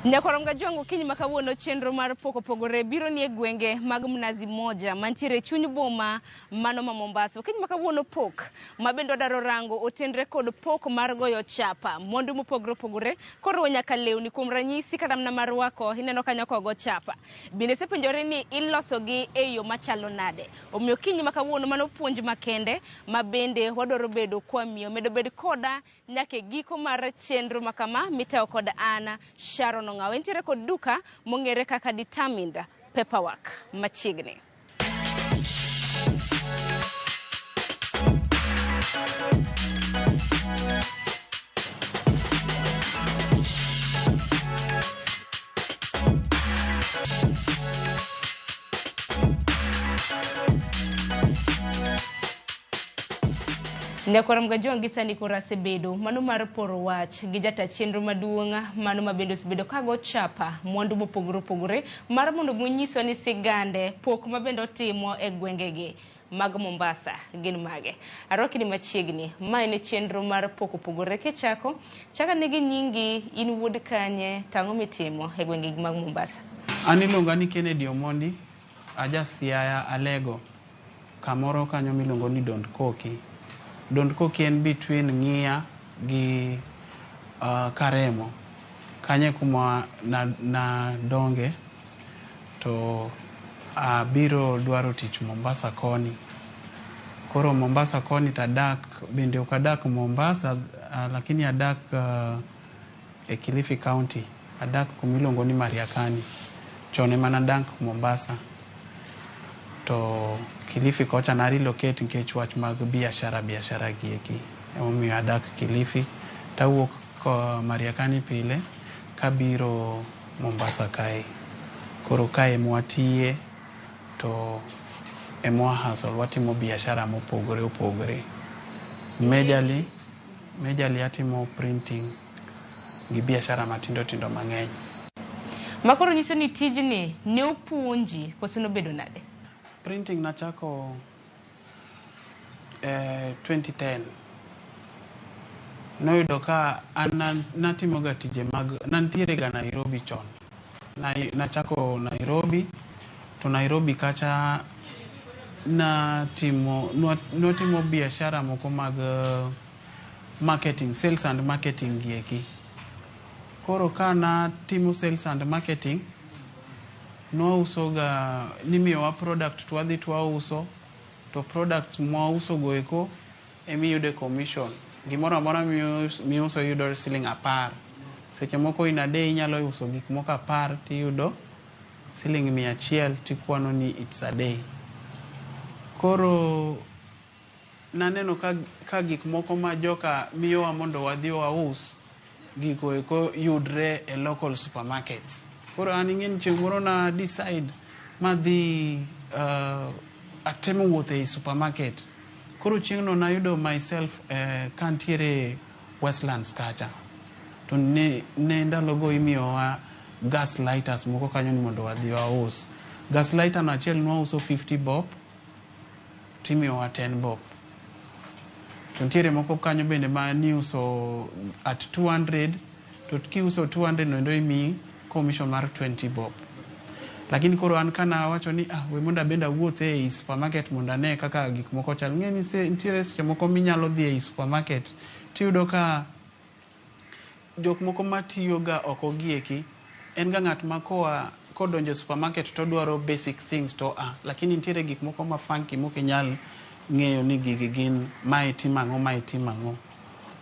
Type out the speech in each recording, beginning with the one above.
Nyakwar Mgajwang' okinyi ma kawuono chenro mar pok opogore biro nie gwenge mag Mnazi Moja mantiere e chuny boma mano ma Mombasa. Okinyi ma kawuono pok ma bende wadwaro rango otenre kod pok mar goyo chapa mwandu mopogore opogore koriwo nyaka lewni kuom ranyisi kata mana mar rwako ineno kanyo kogo chapa. Bende isepenjori ni ilosogi e yo machalo nade? Omiyo okinyi ma kawuono mano puonj makende ma bende wadwaro bedo kwamiyo. Medo bed koda nyaka e giko mar chenro ma kama mitayo kod an Sharon Ong'awo. Entiere kod duka mong'ere kaka Determined Paperwork machiegni. Nyakwar Mgajwang' gi sani koro asebedo mano mar poro wach gi jata chenro maduong' mano ma bende osebedo kago chapa mwandu mopogore opogore mar mondo mi onyiswa ni sigande pok ma bende otimo e gwengegi mag Mombasa gin mage. Arwaki ni machiegni, ma en chenro mar pok opogore. Kichako, chak ane gi nyingi, in wuod kanye, to ang'o mitimo e gwengegi mag Mombasa? An iluonga ni Kennedy Omondi, aja Siaya Alego. Kamoro kanyo miluongo ni Dond Koki. Dond Koki en between Ng'iya gi Karemo. Kanyo e kuma nadonge to abiro dwaro tich Mombasa koni. Koro Mombasa koni to adak, bende ok adak Mombasa lakini adak e Kilifi County. Adak kuma iluongo ni Mariakani. Chon ema nadak Mombasa. To Kilifi kocha na relocate nikech wach mag biashara biashara gi eki. Emomiyo adak Kilifi. Tawuok Mariakani pile kabiro Mombasa kae. Koro kae ema watiye to ema wa hustle watimo biashara mopogore opogore. Majorly, majorly atimo printing gi biashara matindo tindo mang'eny. Ma koro nyiso ni tijni ne opuonji koso nobedo nade? Printing nachako 2010. Noyudo ka an natimoga tije mag, nantiere ga Nairobi chon. Nachako Nairobi, to Nairobi kacha natimo, nwatimo biashara moko mag marketing, sales and marketing gieki. Koro ka natimo sales and marketing, nwausoga, nimiyowa product to wadhi to wauso, to products mwauso go eko emiyude commission. Gimoro amora miuso iyudo siling 10. Seche moko in a day inyalo uso gik moko 10 tiyudo siling 100 tikwano ni it's a day. Koro naneno ka gik moko ma joka miyowa mondo wadhi waus, gigo eko yudre e local supermarkets. Koro an ing'e ni chieng' moro na decide madhi atemo wuotho ei supermarket. Koro chieng'no nayudo myself kantiere Westlands kacha. To ne ndalogo imiyowa gas lighters moko kanyo ni mondo wadhi waus. Gas lighter no achiel nwauso 50 bob, timiyowa 10 bob. To nitiere moko kanyo bende ma niuso at 200, to kiuso 200 no endo imiyi commission mar 20 bob. Lakini koro an kana awacho ni we mondo abende awuoth ei supermarket mondo ane kaka gik moko chal. Ing'e ni nitiere seche moko minyalo dhi ei supermarket tiyudo ka jok moko matiyo ga oko gieki en ga ng'at ma koa kodonjo e supermarket to odwaro basic things to a, lakini nitiere gik moko ma funky mok inyal ng'eyo ni gigi gin mae timo ang'o, mae timo ang'o.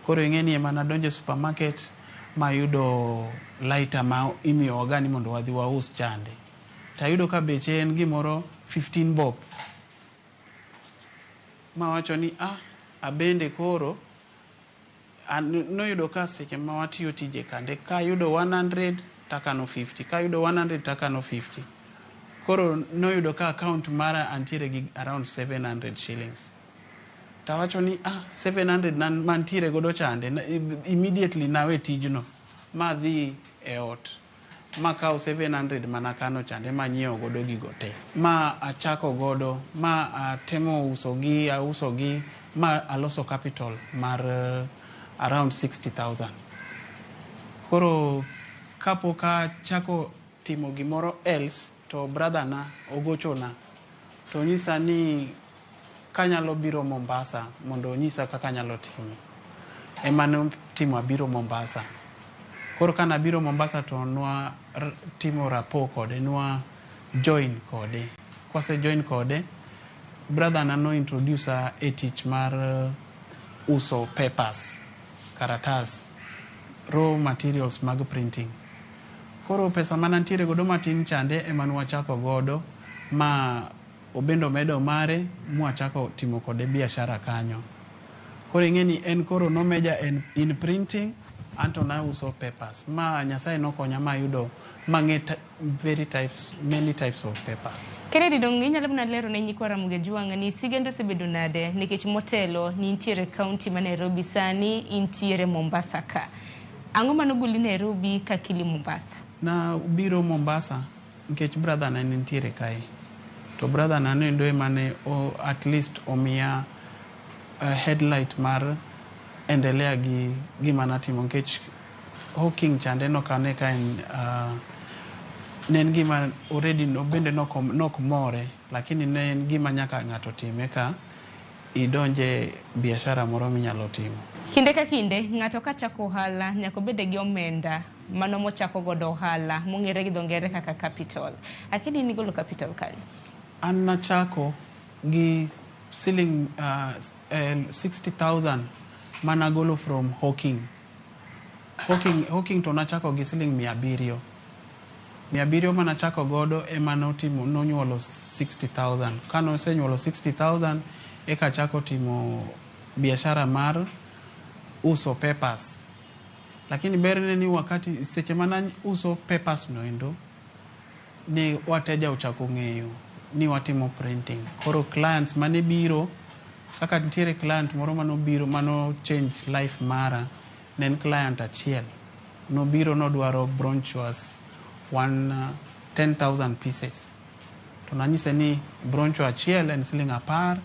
Koro ing'e ni ema nadonjo e supermarket mayudo lighter ma imiyowa ga ni mondo wadhi waus chande. Tayudo ka beche en gimoro 15 bob. Mawacho ni abende koro noyudo ka seche ma watiyo tije kande kayudo 100 takano 50, kayudo 100 takano 50. Koro noyudo ka account mara antiere gi around 700 shillings. Tawacho ni 700 mantiere godo chande, immediately nawe tijno madhi e ot makawo 700 manakano chande manyiewo godo gigo te. Ma achako godo, ma atemo usogi, ausogi, ma aloso capital mar around 60,000. Koro Kapok achako timo gimoro else, to brother na ogochona to onyisa ni kanyalo biro Mombasa mondo onyisa kaka anyalo timo. Ema notimo abiro Mombasa. Koro kanabiro Mombasa to nwa timo rapport kode, nwa join kode. Kwase join kode, brother na no introduce e tich mar uso papers, karatas, raw materials mag printing. Koro pesa manantiere godo matin chande ema nwachako godo, ma obende omedo mare mwachako timo kode biashara kanyo. Koro ing'e ni en koro nomeja en in printing, anto nauso papers. Ma Nyasaye nokonya mayudo mang'e very types, many types of papers. Kennedy, dong inyalo mana lero ne nyikwa Ramogi Ajwang' ni sigand osebedo nade, nikech motelo nintiere kaunti ma Nairobi, sani intiere Mombasa ka. Ang'o manogoli Nairobi ka kili Mombasa? Na biro Mombasa nikech brother na ne nitiere kae. To brother na noendo ema ne at least omiya headlight mar endelea gi gima natimo, nikech hawking chande nokane ka en ne en gima already no, bende nok more, lakini ne en gima nyaka ng'ato time ka idonje biashara moro minyalo timo. Kinde ka kinde, ng'ato kachako ohala nyaka obed gi omenda mano mochako godo ohala, mong'ere gi dho ngere kaka capital. Akeni nigolo capital kanye? An nachako gi siling 60,000 managolo from hawking. Hawking to nachako gi siling 700. 700 manachako godo ema notimo nonyuolo 60,000. Kanosenyuolo 60,000, eka achako timo biashara mar uso papers. Lakini berne ni wakati seche mana uso papers noendo, ne wateja ochako ng'eyo ni watimo printing. Koro clients mane biro, kaka nitiere client moro manobiro mano change life mara, ne en client achiel. Nobiro nodwaro brochures one 10,000 pieces. To nanyise ni brochure achiel en siling 10,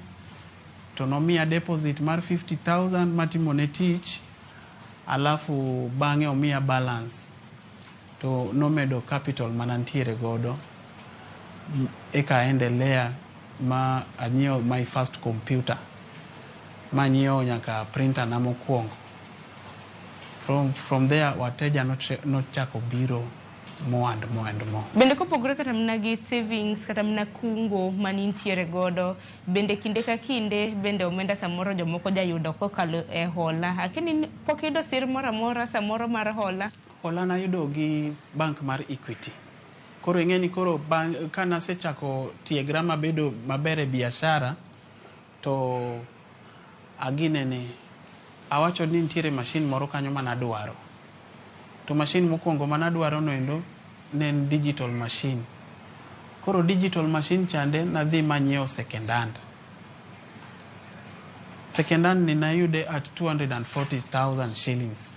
to nomiya deposit mar 50,000 matimone tich, alafu bang'e omiya balance to nomedo capital manantiere godo, eka aendelea ma anyiewo my first computer, manyiewo nyaka printer na mokwongo. From there wateja nochako biro more and more and more. Bende kopogore kata mana gi savings kata mana kungo manintiere godo, bende kinde ka kinde bende omenda samoro jomoko jayudo kokalo e hola. Akeni pok iyudo sir moro amora samoro mar hola? Hola nayudo gi bank mar Equity. Koro ing'e ni koro bang' kanasechako tiegra mabedo maber e biashara, to aginene awacho ni nitiere machine moro kanyo manadwaro. To machine mokwongo manadwaro noendo ne en digital machine. Koro digital machine chande nadhi manyiewo second hand. Second hand ni nayude at 240,000 shillings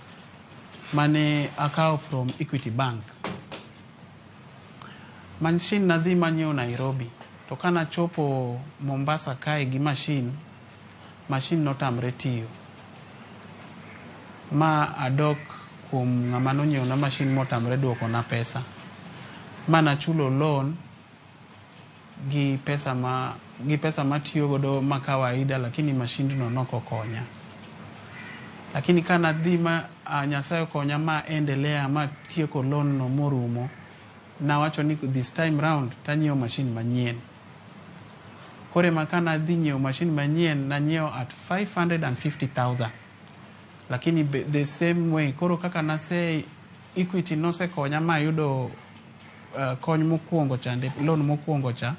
mane akawo from Equity Bank. Machine nadhi manyiewo Nairobi, to kanachopo Mombasa kae gi machine, machine notamre tiyo. Ma adok kuom ng'ama nonyiewona machine motamre duokona pesa. Ma nachulo loan gi pesa matiyo godo ma kawaida, lakini machine no nokokonya. Lakini kanadhi ma Nyasaye okonya ma endelea ma tieko loan no morumo, nawacho ni this time round tanyiewo machine manyien. Koro ema kanadhi nyiewo machine manyien, nanyiewo at 550,000. Lakini the same way, koro kaka nase Equity nosekonya mayudo kony mokwongo chande, loan mokwongo cha,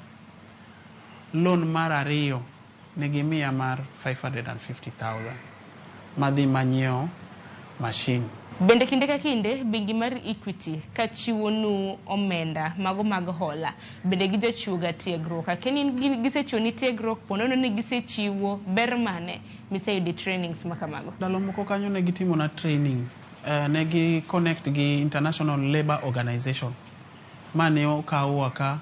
loan mar ariyo ne gimiya mar 550,000 madhi manyiewo machine. Bende kinde ka kinde bengi mar Equity ka chiwonu omenda mago mag hola, bende gijachiwo ga tiegruok? Akeni gisechiwo ni tiegruok, ponono ni gisechiwo, ber mane miseyudo e trainings ma kamago? Ndalo moko kanyo ne gitimona training, ne gi connect gi International Labour Organization, ma ne okawwa ka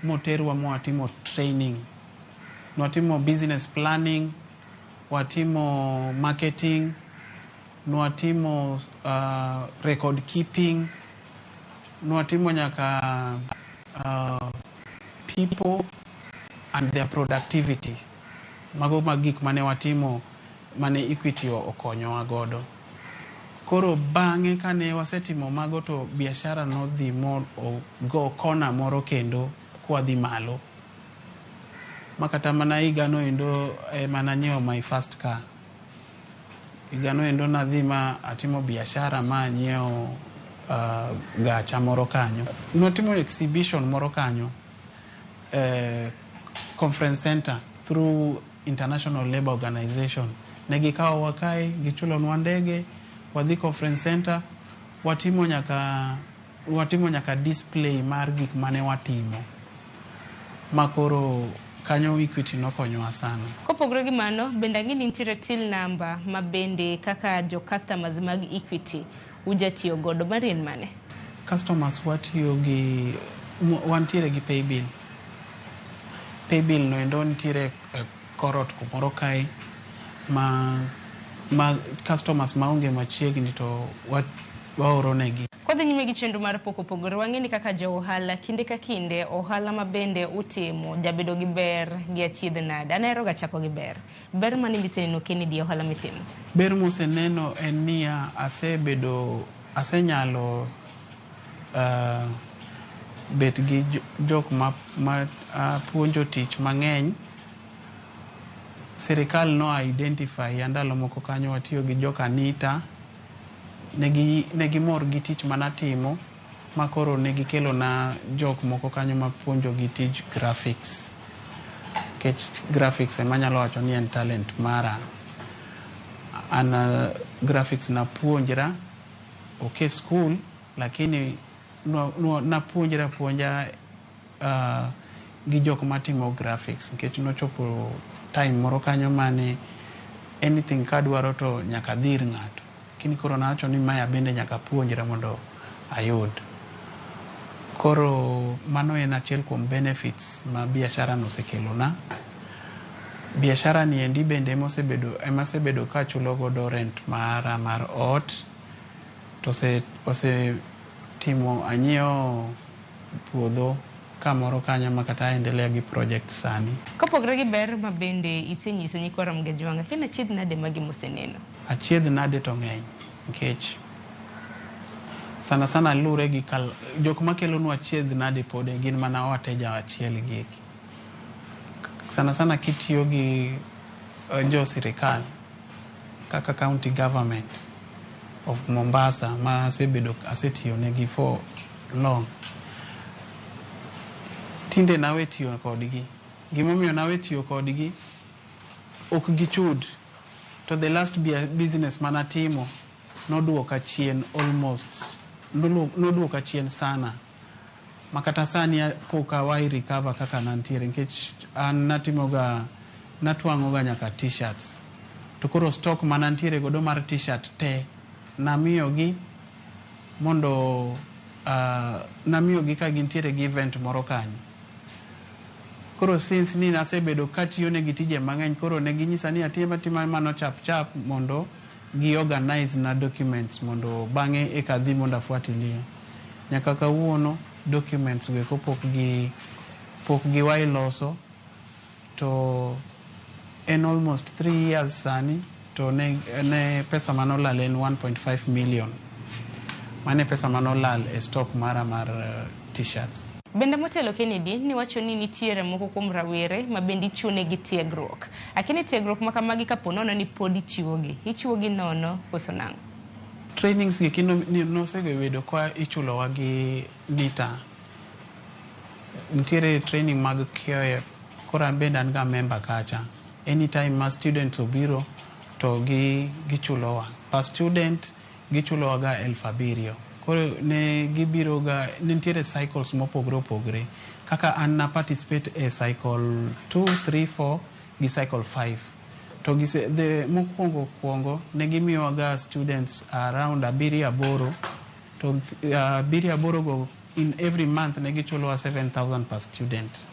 moterwa mwatimo training. Nwatimo business planning, watimo marketing, nwatimo record keeping. Nwatimo nyaka people and their productivity. Mago mag gik mane watimo mane Equity okonyowa godo. Koro bang'e kane wasetimo mago to biashara nodhi mo go kona moro kendo kwadhi malo. Makata mana higano endo ema nanyiewo my first car. Higano endo nadhi ma atimo biashara ma anyiewo gacha moro kanyo. Nwatimo exhibition moro kanyo, conference center through International Labour Organization. Ne gikawowa kae, gichulonwa ndege, wadhi conference center, watimo nyaka display mar gik mane watimo. Ma koro kanyo Equity nokonyowa sana. Kopogore gi mano, bende ang'e ni nitiere till number ma bende kaka jo customers mag Equity ujatiyo godo. Mari en mane? Customers watiyo gi wantiere gi paybill. Paybill no endo nitiere e korot kumoro kae ma customers maonge machiegni to waoro negi. Kwadhi nyime gi chenro mar pok opogore, wang'e ni kaka jo ohala kinde ka kinde ohala ma bende utimo jabedo gi ber gi achiedh nade. An ahero ga chako gi ber. Ber mane miseneno Kennedy e ohala mitimo? Ber moseneno en niya, asebedo asenyalo bet gi jok ma puonjo tich mang'eny. Sirikal no identify ya ndalo moko kanyo watiyo gi joka NITA. Ne gimor gi tich manatimo ma koro ne gikelona jok moko kanyo mapuonjo gi tij graphics. Nikech graphics ema anyalo wacho ni en talent mara. An graphics napuonjra, ok e skul, lakini napuonjra apuonja gi jok matimo graphics nikech nochopo time moro kanyo mane anything kadwaro to nyaka adhi ir ng'ato. Lakini koro nawacho ni mae bende nyaka apuonjra mondo ayud. Koro mano en achiel kuom benefits ma biashara no osekelona. Biashara ni endi bende ema asebedo kachulo godo rent mara mar ot. To osetimo anyiewo puodho kamoro kanyo ma kata aendelea gi project sani. Kopogore gi ber ma bende isenyiso nyikwa Ramogi Ajwang', en achiedh nade magi moseneno? Achiedh nade to ng'eny nikech sana sana lure gi jok makelonwa achiedh nade pod gin mana wateja achiel gi eki. Sana sana kitiyo gi jo sirikal kaka county government of Mombasa ma asebedo asetiyo negi for long. Tinde nawe tiyo kodgi. Gimomiyo nawe tiyo kodgi, ok gichud. To the last business manatimo noduoka chien almost, noduoka chien sana. Makata sani pok awai recover kaka nantiere nikech an natimoga natwang'o ga nyaka t-shirts. To koro stock manantiere godo mar t-shirt te namiyogi mondo namiyogi ka gintiere gi event moro kanyo. Koro since ni nasebedo katiyo negi tije mang'eny koro ne ginyisa ni atim atima mano chap chap mondo gi organize na documents mondo bang'e eka adhi mondo afuatilie. Nyaka kawuono documents go eko pok giwai loso to en almost 3 years sani to ne pesa manolal en 1.5 million. Mano e pesa manolal e stock mara mar t-shirts. Bende motelo Kennedy niwacho ni nitiere moko kuom rawere ma bende ichiwo negi tiegruok. Lakini tiegruok ma kamagi kapo nono ni pod ichiwogi, ichiwogi nono koso nang'o? Trainings gi nosebedo ka ichulowa gi NITA. Nitiere training mag KOF, koro an bende an ga member kacha. Anytime ma students obiro to gichulowa. Per student gichulowa ga 7,000. Koro ne gibiro ga, ne nitiere cycles mopogore opogore. Kaka an na participate e cycle 2, 3, 4 gi cycle 5. To gise, the mokwongo kwongo ne gimiyowa ga students around abiriyo aboro to abiriyo aboro go in every month ne gichulowa 7000 per student.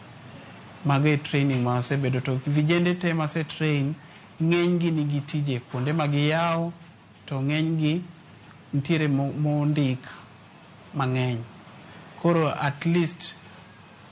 Mago e training ma wasebedo to vijende te mase train ng'eny gi nigi tije kuonde ma giyawo to ng'eny gi nitiere mondik mang'eny. Koro at least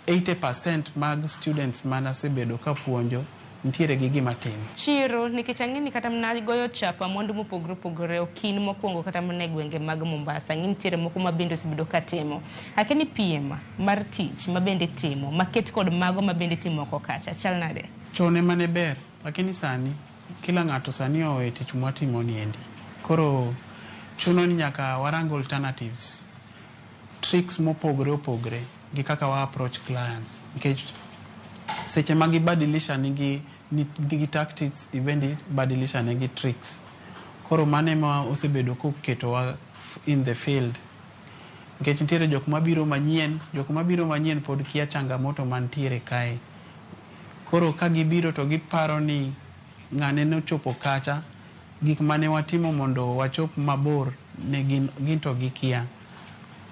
80% mag students manasebedo kapuonjo nitiere gi gima timo. Chiro, nikech ang'e ni kata mana goyo chapa mwandu mopogore opogore ok in mokwongo kata mana e gwenge mag Mombasa. Ang'e nitiere moko ma bende osebedo ka timo. Akia ni piem mar tich ma bende itimo maket kod mago ma bende itimo oko kacha chal nade? Chon ema ne ber, lakini sani kila ng'ato sani owe tich mwatimo ni endi. Koro chuno ni nyaka warang alternatives, tricks mopogore opogore gi kaka wa approach clients. Nikech seche ma gibadilisha nigi, nigi tactics, ibende ibadilisha negi tricks. Koro mano ema osebedo koketowa in the field. Nikech nitiere jok mabiro manyien, jok mabiro manyien pod kia changamoto mantiere kae. Koro ka gibiro to giparo ni ng'ane nochopo kacha, gik mane watimo mondo wachop mabor ne gin, gin to gikia.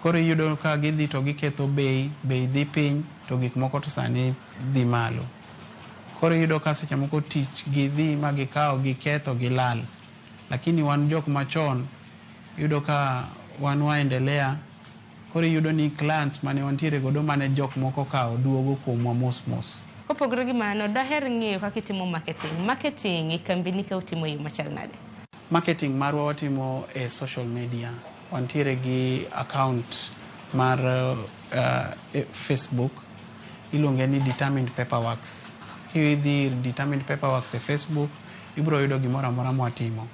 Koro iyudo ka gidhi to giketho bei, bei dhi piny to gik moko to sani dhi malo. Koro iyudo ka seche moko tich gidhi ma gikawo giketho gilal. Lakini wan jok machon, iyudo ka wan waendelea. Koro iyudo ni clients mane wantiere godo mane jok moko okawo duogo kuomwa mos mos. Kopogore gi mano, daher ng'eyo kaka itimo marketing. Marketing e kambini ka utimo e yo machal nade? Marketing marwa watimo e social media. Wantiere gi account mar Facebook, iluonge ni Determined Paperworks. Kidhi ir Determined Paperworks e Facebook, ibiro yudo gimoro amora mwatimo.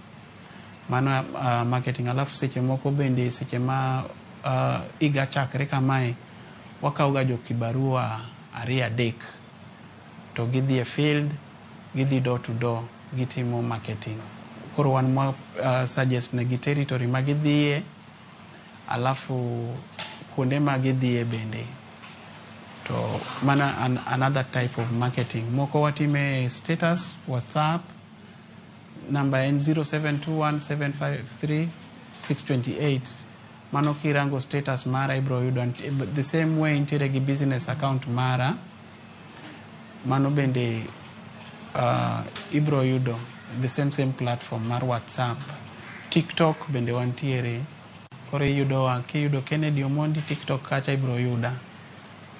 Mano marketing. Alafu seche moko bende seche ma higa chakre kamae, wakawo ga jo kibarua ariyo adek to gidhi e field, gidhi door to door, gitimo marketing. Koro wan mwa suggest negi territory ma gidhiye, alafu kuonde ma gidhiye bende. To mana another type of marketing. Moko watime status, WhatsApp, namba en 0721 753 628. Mano kirango status mara ibiro yudo. The same way nitiere gi business account mara, mano bende ibiro yudo the same platform mar WhatsApp. TikTok bende wantiere. Koro iyudowa kiyudo Kennedy Omondi TikTok kacha ibiro yuda.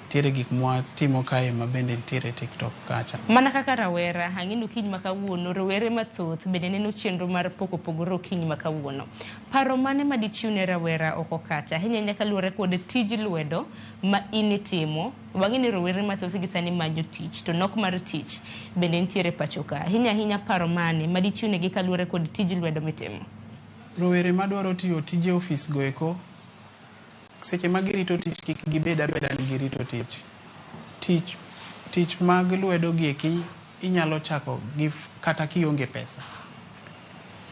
Nitiere gik mwatimo kae ma bende nitiere TikTok kacha. Mana kaka rawera, ang'e ni okinyi ma kawuono, rowere mathoth bende neno chenro mar pok opogore okinyi ma kawuono. Paro mane ma dichiw ne rawera oko kacha? Ahinya ahinya kaluwore kod tij lwedo ma in itimo. Wang'e ni rowere mathoth gi sani manyo tich, to nok mar tich bende nitiere pacho ka. Ahinya ahinya paro mane ma dichiw negi kaluwore kod tij lwedo mitimo? Rowere madwaro tiyo tije ofis go eko, seche ma girito tich kik gibed abeda ni girito tich. Tich, tich mag lwedo gi eki inyalo chako gi kata kionge pesa.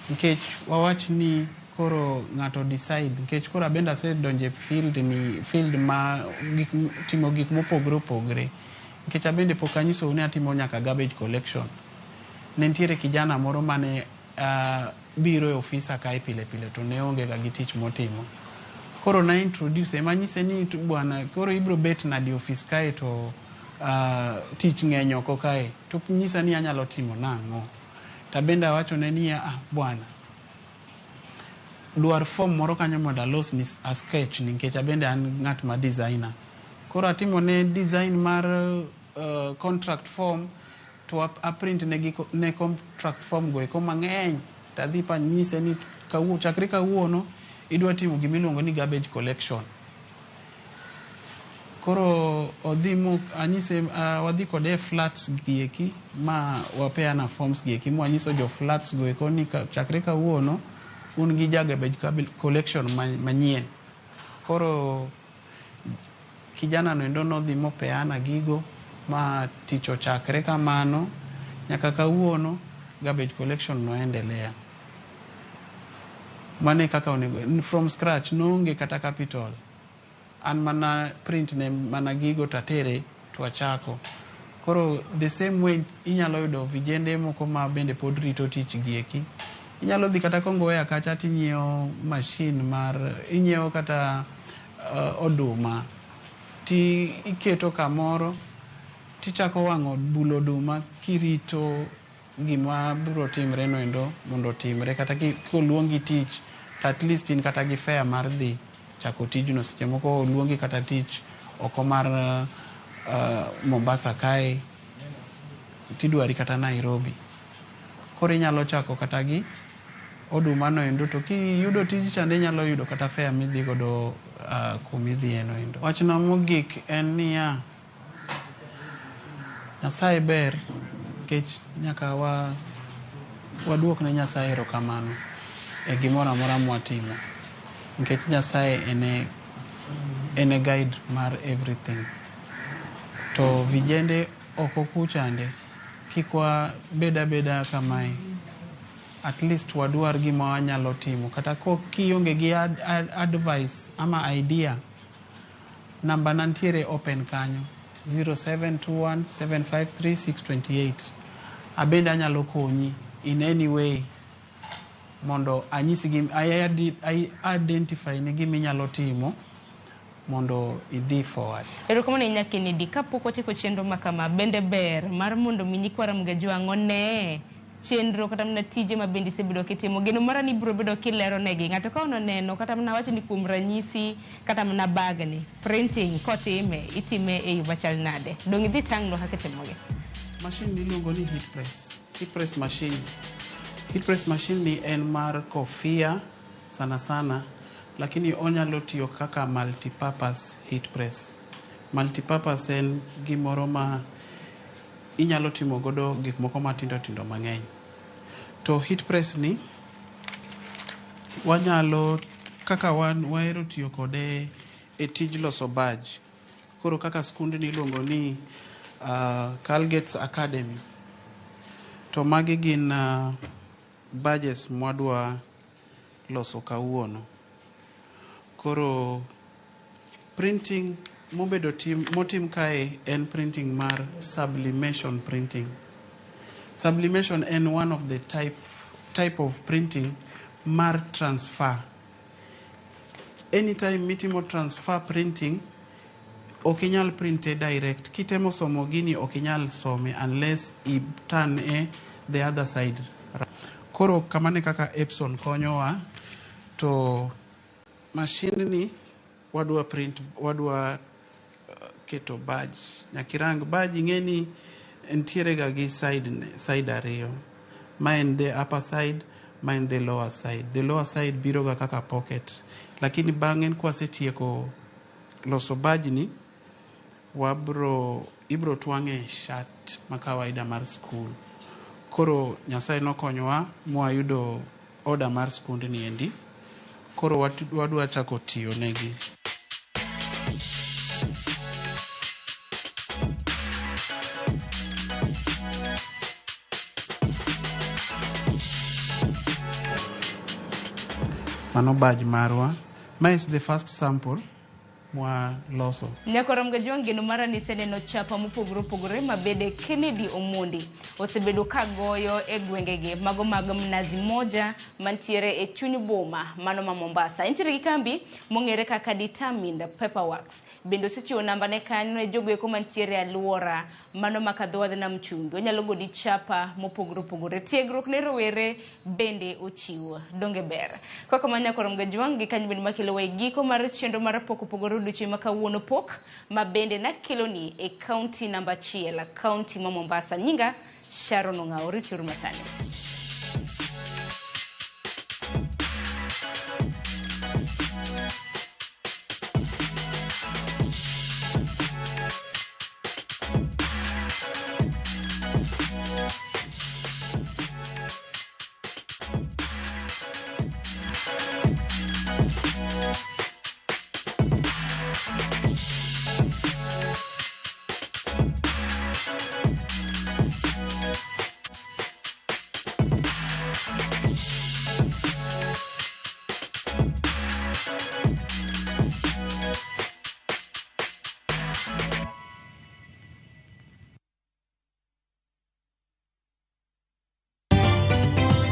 Nikech wawach ni koro ng'ato decide, nikech koro abende asedonjo e field ni, field ma gik, timo gik mopogore opogore. Nikech abende pok anyisou ni atimo nyaka garbage collection. Ne nitiere kijana moro mane biro e ofisa kae pile pile to ne onge ga gi tich motimo. Koro na introduce manyise ni bwana koro ibiro bet nade e ofis kae to tich ng'eny oko kae. To nyisa ni anyalo timo nang'o. Tabende awachone ni ah bwana, dwar form moro kanyo mondo alosni a sketch nikech abende an ng'at ma designer. Koro atimone design mar contract form to a print negi ne contract form go eko mang'eny. Tadhi panyise ni chakre kawuono idwa timo gimiluongo ni garbage collection. Koro odhi mo anyise wadhi kode e flats gi eki ma wapeana forms gi eki mwanyiso jo flats go eko ni chakre kawuono un gi ja garbage collection manyien. Koro kijana no endo nodhi mopeana gigo ma tich ochakre kamano nyaka kawuono garbage collection no endelea. Mano e kaka onego from scratch noonge kata capital. An mana print ne mana gigo tatere to achako. Koro the same way inyalo yudo vijende moko ma bende pod rito tich gi eki. Inyalo dhi kata Kongowea kacha tinyiewo machine mar inyiewo kata oduma ti iketo kamoro tichako wang'o bulo oduma kirito gima biro timre no endo mondo otimre kata koluongi tich to at least in kata gi fare mar dhi. chako tijno. Seche moko oluongi kata tich oko mar Mombasa kae, tidwari kata Nairobi. Koro inyalo chako kata gi oduma no endo to kiyudo tij chande inyalo yudo kata fare midhi godo kumidhiye no endo. Wachna mogik en niya, Nyasaye ber nikech nyaka waduok ne Nyasaye erokamano e gimoro amora mwatimo nikech Nyasaye en e guide mar everything. To vijende oko kuchande kik wabed abeda kamae. At least wadwar gima wanyalo timo kata kionge gi advice ama idea, namba na ntiere open kanyo 0721 753 628. Abende anyalo konyi in any way mondo anyisi I identify ni gima inyalo timo mondo idhi forward. Erokamano ahinya Kennedy. Kapok watieko chenro ma kama, bende ber mar mondo mi nyikwa Ramogi Ajwang' one chenro kata mana tije ma bende isebedo kitimo. Geno mara ni ibiro bedo kilero negi. Ng'ato ka oneno kata mana wach ni kuom ranyisi kata mana bagni, printing kotime, itime e yo machal nade? Dong' idhi tang'nwa kaka itimogi. Machine miluongo ni heat press. Heat press machine. Heat press machine ni en mar kofia sana sana, lakini onyalo tiyo kaka multipurpose heat press. Multipurpose en gimoro ma inyalo timo godo gik moko matindo tindo mang'eny. To heat press ni wanyalo kaka wan wahero tiyo kode e tij loso badge. Koro kaka skundni iluongo ni Colgate's Academy. To magi gin badges mwadwa loso kawuono. Koro printing mobedo tim, motim kae en printing mar sublimation printing. Sublimation en one of the type of printing mar transfer. Anytime mitimo transfer printing, ok inyal printe direct. Kitemo somo gini ok inyal some unless i turn e the other side. Koro kamano e kaka Epson konyowa to machine ni wadwa print, wadwa keto badge. Nyaka irang badge ing'e ni ntiere ga gi side ariyo. Ma en the upper side, ma en the lower side. The lower side biro ga kaka pocket. Lakini bang'e kwasetieko loso badge ni, wabro ibro twang'e shirt ma kawaida mar skul. Koro Nyasaye nokonyowa mwayudo order mar skundni endi. Koro wadwa chako tiyo negi. Mano badge marwa. Ma is the first sample mwa loso. Nyakwa Ramogi Ajwang' geno mara ni iseneno chapa mopogore opogore ma bende Kennedy Omondi osebedo ka goyo e gwengegi mago mag Mnazi Moja mantiere e chuny boma mano ma Mombasa. Entiere gi kambi mong'ere kaka Determined Paperworks. Bende osechiwo namba ne kanyo ne jogo eko mantiere e alwora mano ma Kadhowadh Nam Chumbi. Onyalo goni chapa mopogore opogore. Tiegruok ne rowere bende ochiwo. Donge ber? Kaka kamano Nyakwa Ramogi Ajwang' gi kanyo bende makelowa e giko mar chenro mar pok opogore odiochieng' ma kawuono pok ma bende nakeloni e kaunti namba 1, kaunti ma Mombasa. Nyinga Sharon Ong'awo, rituru masani.